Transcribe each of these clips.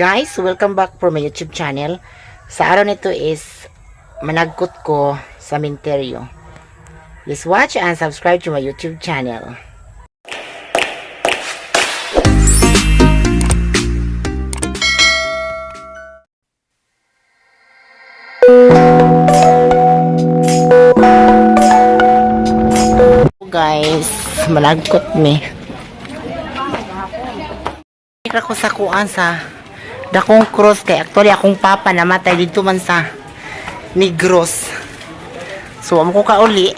Guys, welcome back for my YouTube channel. Sa araw nito is managkot ko sa Minteryo. Please watch and subscribe to my YouTube channel. Guys, managkot me. Ra ko sa kuan sa dakong cross kay actually akong papa namatay dito man sa Negros. So amo ko kauli.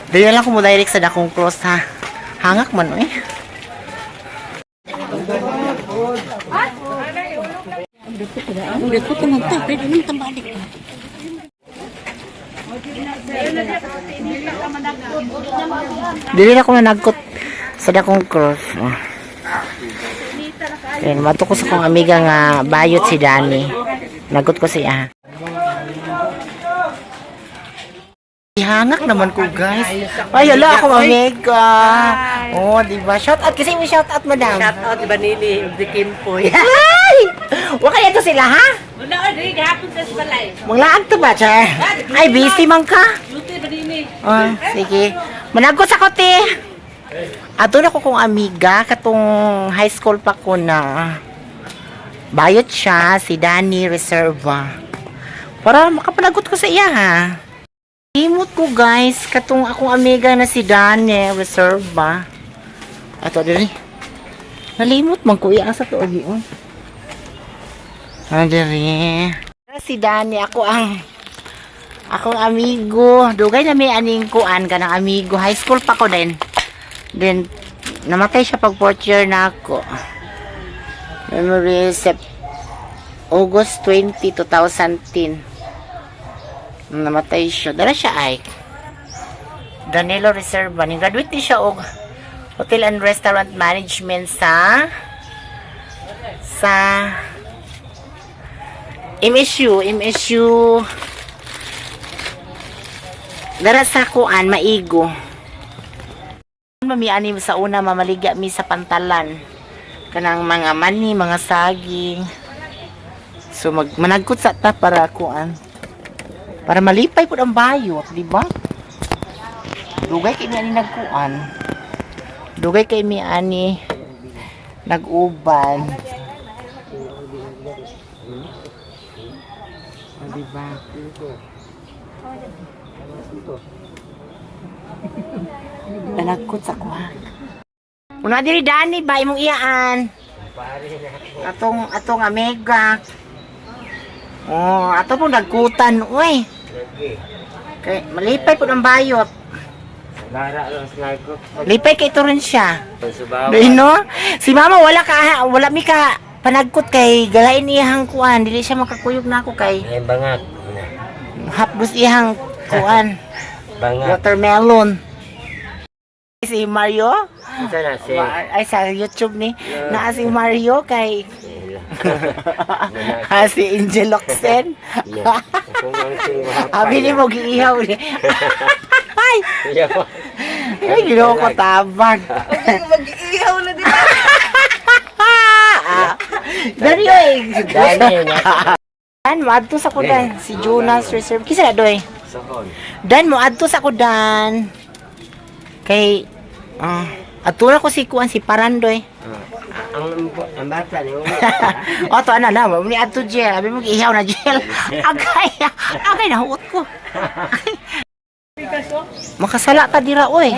Dili lang ko mo direct sa dakong cross ha. Hangak man oy. Dili na ko nanagkot sa dakong cross. Oh. Ayan, mato ko sa kong amiga nga bayot si Danny. Nagot ko siya. Ihangak naman ko, guys. Ay, hala akong amiga. Oh, di ba? Shout out kasi may shout out, madam. Shout out Vanili of the Kimpoy. Ay! Wa kaya to sila, ha? Wala di gahapon sa balay. Manglaag to ba, char? Ay, busy man ka. Duty Vanili. Oh, sige. Managot sa kote. Ato na ko kong amiga katong high school pa ko na bayot siya si Danny Reserva. Para makapanagot ko sa iya ha. Imot ko guys katong akong amiga na si Danny Reserva. Ato diri. Nalimot man ko iya sa tuog yun. Ah, diri. Si Danny ako ang akong amigo. Dugay na may aning kuan kanang amigo. High school pa ko din. Then, namatay siya pag fourth year na ako. Memory August 20, 2010. Namatay siya. Dala siya ay. Danilo Reserva. Ni graduate ni siya og Hotel and Restaurant Management sa MSU, MSU Dara sa kuan maigo. Mami ani sa una mamaligya mi sa pantalan. Kanang mga mani, mga saging. So mag managkot sa ta para kuan. Para malipay pud ang bayot, di ba? Dugay kay mi ani nagkuan. Dugay kay mi ani nag-uban. O, di ba? Nanagkot sa kuha. Una diri Dani ba imong iyaan? Atong atong amiga. Oh, ato pong nagkutan, uy. Kay malipay po ang bayot. Lara lang sa nagko. Lipay kay ito rin siya. Pagsubawa. Dahil no? Si mama wala ka wala mi ka panagkot kay galain iyang kuan, dili siya makakuyog na ako kay Ay, bangag. hapdos iyang kuan, Bangag. watermelon. Si Mario? Ito na si... Ay, sa YouTube ni. Naa si Mario kay ah, si Angel Locsin. Abi ni mo giihaw ni. Ay, ay ginoo ko tabang. Mag-iihaw na din. Dali oy. Dani na. Dan mo adto sa kudan si Jonas Reserve. Kisa na doy. Sokon. Dan mo adto sa kudan. Kay ah adto na ko si kuan si Parandoy. Ang bata ni O to ana na, mo ni adto jail. Abi mo giihaw na jail. Agay, agay nahuot ko. Makasala ka dira oy.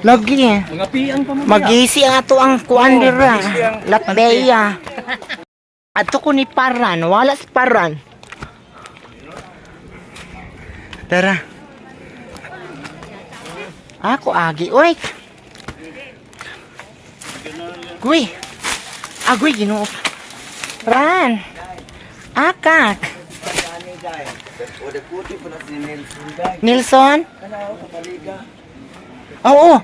Lagi. Mga piang pa mo. Magisi ang ato ang kuan dira. Latbeya. Ato ko ni Paran, wala si Paran. Tara. Ako agi oy. Guy. Agoy Ginoo. Ran. Akak. Nilson? Oo.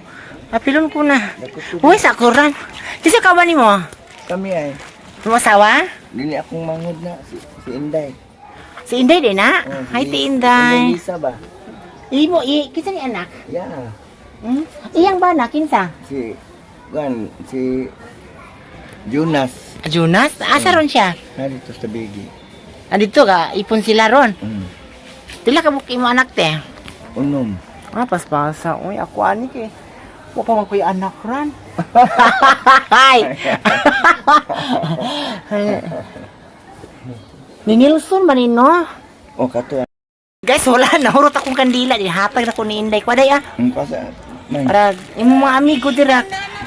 Apilon ko na. Uy, sa kuran. Kasi ka ba nimo? Kami ay. Mo asawa? Dili akong mangod na si Inday. Si Inday din na? Oh, Hi, ti Inday. Lisa ba? Imo, i, kinsa ni anak? Yeah. Hmm? Iyang ba na, kinsa? Si Gan si Jonas. Ah, Jonas? Asa ron siya? Narito sa Bigi. Ah, dito ka, ipon sila ron. Pila ka buki mo anak te? Unom. Ah, paspasa. Uy, ako ani kay. Wa pa man ko'y anak ran. Ay. Ni Nilsson man ni, no? O kato. Guys, wala na. Hurot akong kandila. Di hatag na ko ni Inday. Kwaday ah. Ang kasa. May. Para imong mga amigo dira.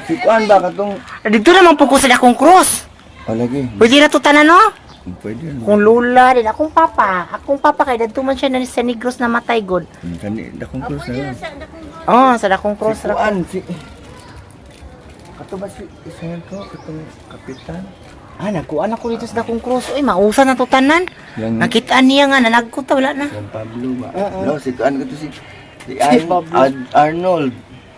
Si kuan ba katong Dito naman po ko sa akong cross. O lagi. Pwede na to tanan no? Pwede na. Kung lula din akong papa. Akong papa kay dadto man siya na sa Negros na matay god. Kani dakong cross na lang. Oh, sa dakong cross Si ra. kuan si Kato ba si isa to katong kapitan? Ah, nagkuan ako dito sa dakong cross. Uy, mausa na to tanan. Yang Nakita niya nga nanagko ta wala na. Yang Pablo ba? Oo. No, si kuan kato si si, Si Pablo. Arnold.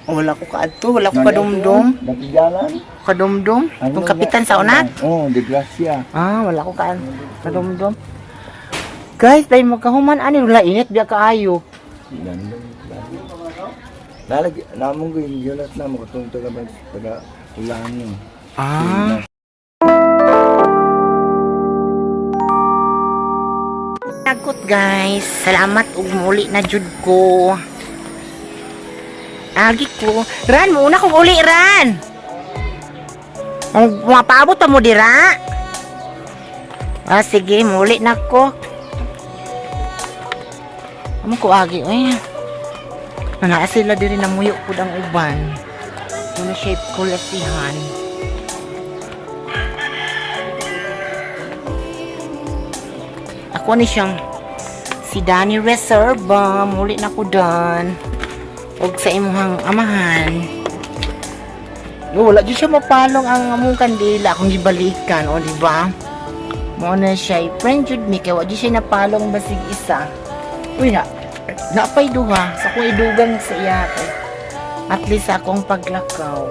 Oh, wala ko kaadto, wala ko kadumdum. Nakijalan? Kadumdum. Itong kapitan sa unat. Oh, de Gracia. Ah, wala ko kadumdum. Guys, dahil magkahuman ani wala init biya kaayo. Nalagi namong ko yung Jonas na mo katong taga taga Ulano. Ah. Nagot guys. Salamat ug muli na jud ko. Agi ko. Ran, muna kong uli, Ran. Ang mapaabot pa mo dira. Ah, sige, muli na ko. Amo ko agi, oy. Naa sila diri namuyo pud ang uban. Muna shape ko lasihan. Ako ni siyang si Danny Reserva. Muli na ko dan. Og sa imuhang amahan. No, wala jud siya mapalong ang among kandila akong gibalikan, o di ba? Mo na siya, friend jud mi kay wa jud siya napalong basig isa. Uy na, napay duha sa akong idugang sa iya. Kay at least sa akong paglakaw.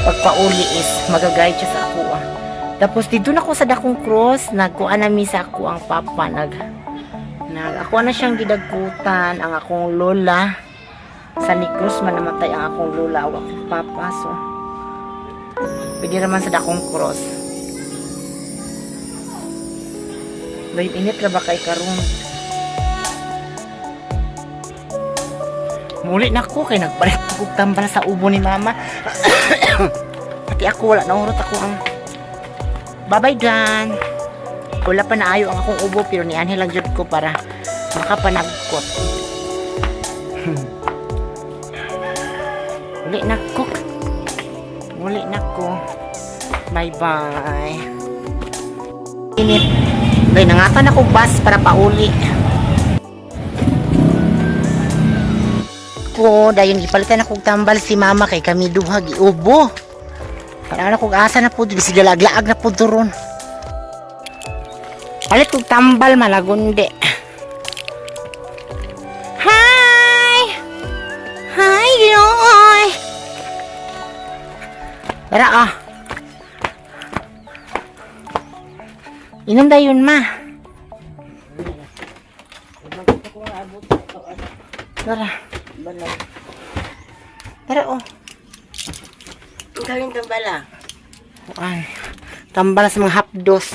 Pagpauli is magaguide siya sa ako ah. Tapos dito na ko sa dakong cross, nagkuan na mi sa ako ang papa nag nag ako na siyang gidagkutan ang akong lola sa Negros man namatay ang akong lola o akong papa so pwede raman sa dakong cross. Dahil init ra ba kay karon? Muli na ko kay nagpalit ko og tambal sa ubo ni mama. Pati ako wala naurot ako ang Bye-bye Dan. Wala pa naayo ang akong ubo pero ni Anhel lang jud ko para makapanagkot. Uli na ko. Uli na ko. Bye-bye. Init. Day nangatan ako bus para pauli. Ko dayon gipalitan ako og tambal si mama kay kami duha giubo. Parang ako asa na po, bisig laag na po doon. Palit kog tambal malagundi. Hi! Hi, Ginooy! Tara ah. Inom dayon ma. Tara. Tara oh. Ang gawin tambala. Kuan. Tambal sa mga hapdos.